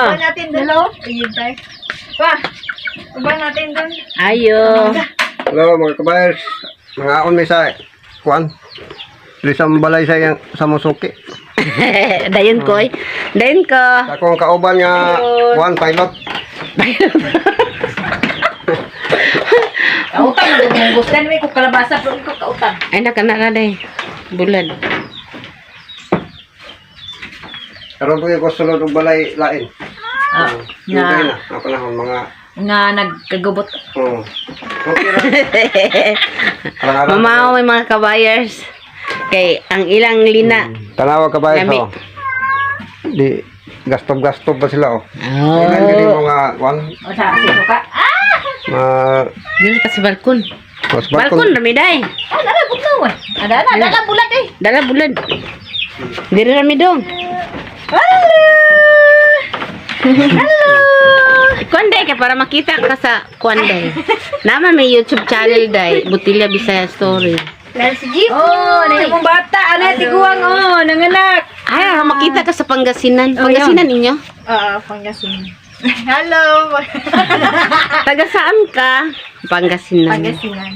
Oh. Uban natin doon. Hello? Ayun tayo. Pa, uban natin doon. Ayo. Hello mga kabayers. Mga on may sa kuan. Dili sa balay sa iyang sa Musuki. Dayon ko eh. Dayon ko. Sa akong kauban nga kuan pilot. Kautang na gumungos. Dan may ko kalabasa pero ko kautang. Ay naka na day. Bulad. Karon po ko sulod og balay lain. Ah, Nga nga na ang panahon mga nga nagkagubot. oh. Okay ra. Arang-arang. Mamaw may mga kabayers. Kay ang ilang lina. Tanawa kabayers Lami. oh. Di gastob-gastob pa sila oh. Ilan gid Oh. mga kuan O sa sino ka? Ah, ma Dili pa sa balkon. mas Balkon rami day. ah dala bugnaw eh. Ada na, dala bulat eh. Dala bulad. Diri rami dong. Hello. Hello. Kuan day ka para makita ka sa kuan day. Naman may YouTube channel day, Butilya Bisaya Story. Lalo si Jeep. Oh, na imong bata, ana tiguang oh, nanganak. Ay, makita ka sa Pangasinan. Pangasinan ninyo? Oo, Pangasinan. Hello! Taga saan ka? Pangasinan. Pangasinan.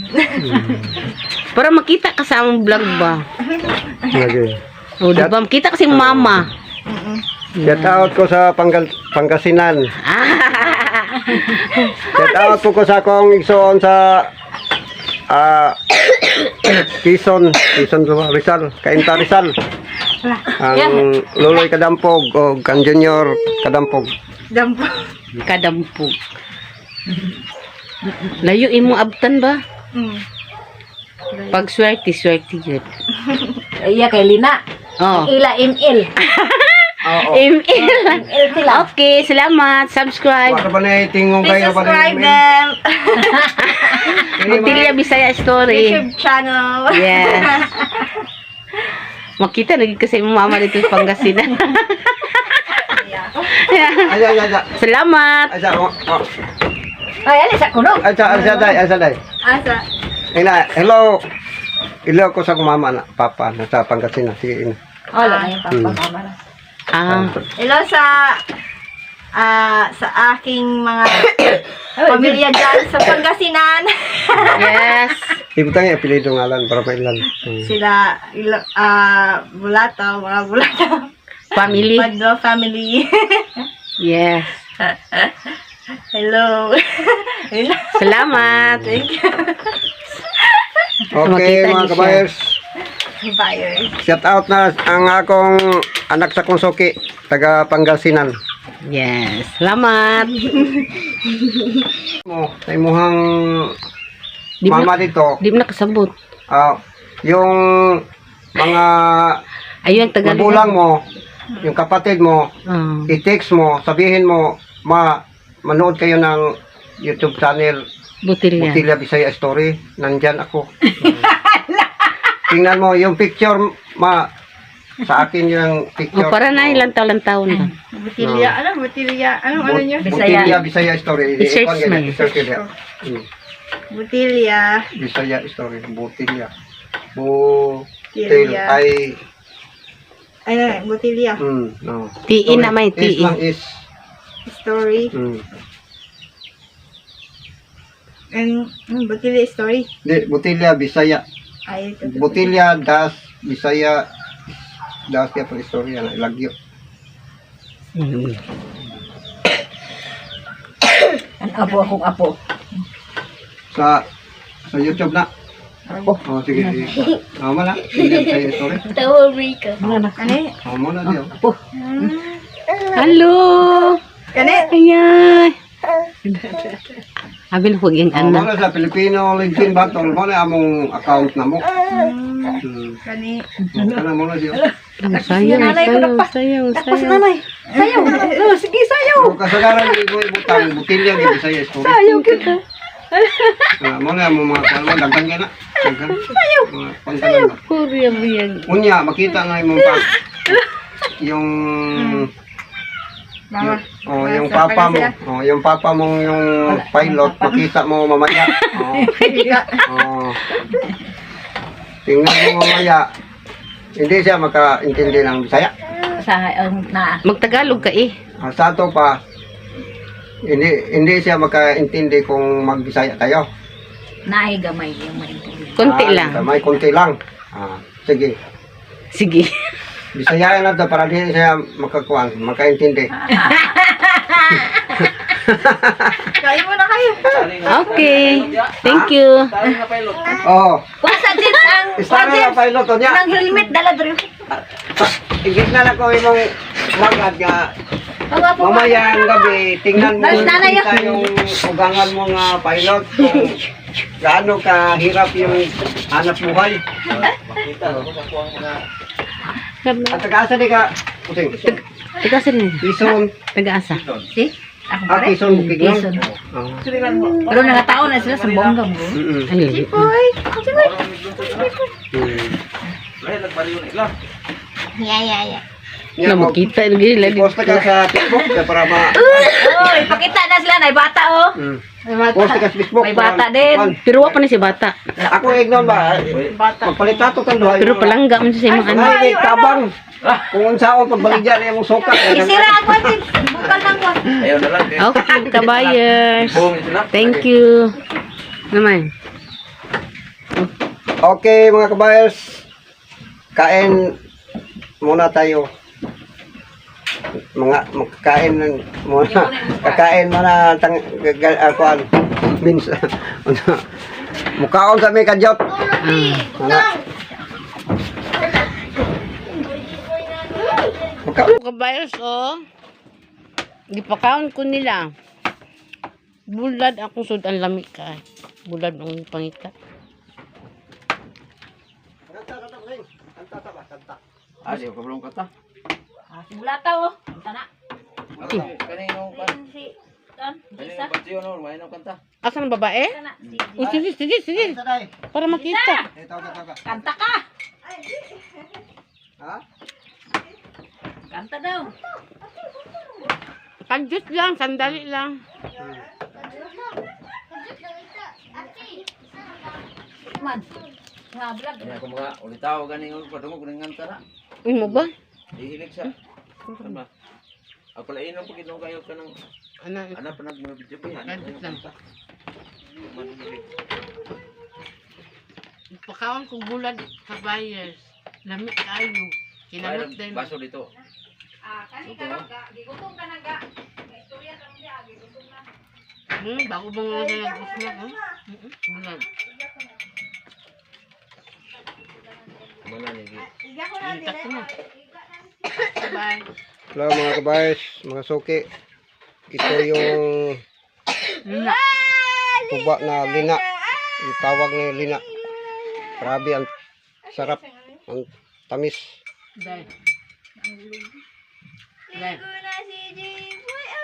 Para makita ka sa among vlog ba? Lagi. O, di ba? Makita kasi mama. Shout out ko sa Pangasinan. Shout out po ko sa akong igsoon sa Quezon, Quezon ba? Rizal, Cainta Rizal. Ang Luloy Kadampog o kan Junior Kadampog. Dampo. Kadampog. Layo imo abtan ba? Pag swerte, swerte yun. Iya kay Lina. Oh. Ila ML. Oo. ML. ML sila. Okay, salamat. Subscribe. Wala ba na tingong Please kayo ba na subscribe them. Butilya Bisaya Story. YouTube channel. Yes. Makita na gid kasi imong mama dito sa Pangasinan. Ay ay ay. Salamat. Ay sa oh, oh. Ay, ali sa kuno. Ay sa ay sa day, ay sa day. Asa? Ina, hello. Hello ko sa akong mama na papa na sa Pangasinan. Sige ina. Wala na yung papa mama na. Ah, Hello sa aking mga pamilya dyan sa Pangasinan. yes. Ibutang yung apelyido ngalan para mailan. Sila, Bulato, mga Bulato. Family. Padro family. Yes. Hello. Hello. Salamat. Thank you. Okay, Makita mga niyo siya. kabayers. Buyers. Shout out na ang akong anak sa Kunsuki, taga Pangasinan. Yes. Salamat. Mo, sa imuhang Di mo mama dito, di mo nakasabot. yung mga Ayun, Tagalog. magulang mo, yung kapatid mo, Ah. i-text mo, sabihin mo, ma, manood kayo ng YouTube channel, Butilya. Butilya Bisaya Story, nandyan ako. Tingnan mo, yung picture, ma, sa akin yung picture. O, para na ilang taon-taon ba? Butilya. Ano? Butilya. Ano? Ano nyo? Bisaya. Butilya Bisaya Story. I-search I-search mo yun. I-search yun. Butilya. Bisaya Story. Butilya. Butil Butilya. ay Ano? Butilya. No. TI na may Is TI. lang is. Story. And, Butilya story. Di, Butilya Bisaya. Ay, ito. Butilya das Bisaya das kaya pang istorya na ilagyo. Ang apo akong apo. Sa YouTube na. Apo. Oh, sige. Sige. Oh, mo na. Butilya Bisaya Story. Ano? Oh, mo na diyo. Apo. Hello. Kani? Ayan. Abi na yung Oh, mo anak. na sa Filipino LinkedIn Battle mo na among account na mo. Kani? Oh, kana mo na diyo. Ang sayaw, sayaw, sayaw, sayaw. Nanay. Sayaw. Oh, sige, sayaw. Kung kasagaran di mo ibutang Butilya gyud Bisaya Story. Sayaw kita. Ah, mo na mo mga kuan mo daghan ka na. Daghan. Sayaw. Mga kuan na. Korea biyag. Unya makita na imong pa yung Mama. oh, yung papa mo. Oh, yung papa mong yung pilot makita mo mamaya. Oh. Oh. Tingnan mo mamaya. Hindi siya makaintindi ng Bisaya. Sa ang na. Magtagalog ka eh. Ah, sa ato pa, hindi hindi siya makaintindi kung magbisaya tayo. Naay gamay yung maintindihan. Konti Ah, lang. May konti lang. Ah, sige. Sige. Bisayain na to para di siya makakuan, makaintindi. Kain muna kayo. Okay. Thank you. Oh, Kuha sa jeans ang isa na lang pilot to niya. ang helmet dala diri. Igit na lang ko imong magad nga Pawa po. mamaya ang gabi tingnan mo Dahil nanay kita yung ugangan mo nga pilot kung gaano kahirap yung hanap buhay. At taga-asa di ka? Pusing. Taga-asa rin. Quezon. Taga-asa. Si? Ako Ah, pare. Quezon, Bukidnon. Quezon. Ah. Pero nakatao na sila sa bongga mo. Mm-mm. Ay, lagi. Yeah, yeah, yeah. Yan, Na makita lagi lagi. Post ka sa Facebook ka para ma... Oy, pakita na sila nay bata oh. Mm. May bata. Post ka sa Facebook. May bata din. Kuan. Pero wa pa na si bata. Ako ignon ba? Magpalitato kang duha. Pero palangga man siya sa imong anak. Ay, may tabang. Kung unsa ako pagbaligya niya mong suka. Isira ako jeans. Bukal nang ko. Okay, kabayers. Thank you. Naman. Okay, mga kabayers. Kain muna tayo. Mga magkain muna. Kakain muna tang kuan. Minsan. Mukaon sa may kadyot. Ano? Mukaon. Kabayers, oh. Gipakaon ko nila. Bulad akong sud ang lami ka. Bulad ang pangita. Ah, Simulata oh. Tana. Si Isa. Asa ang babae? Tana. Si Oh, sige, sige, sige. Para makita. Eh, tawag ka, tawag ka. Kanta ka. Ha? Kanta daw. Kadyot lang, sandali lang. Man. Nga vlog. Kaya kung mga ulitaw ganing padungog ning nganta na. Uy mo ba? Ihilig siya. Ano ba? Ako la inom pag inom kayo kanang Ano? ana pa nag mga video pa Kadyot lang. Pakaon ko bulad kabayers. Lami kayo. Kinamot din. Baso dito. Ah, kani karon ga, gigutom ka na ga. Istorya ka mo gigutom na. Bago ba nga sila nag-usap, oh? Bulad. Mana ni gi. Intak mo. Bye. Hello mga kabayers, mga suki. Ito yung Lina. tuba na lina. Yung tawag na lina. Grabe, ang sarap. Ang tamis. Dai. Dai.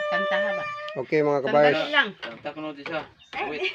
Kanta ha ba? Okay mga kabayers. Sandali lang. Kanta kuno di siya. Wait.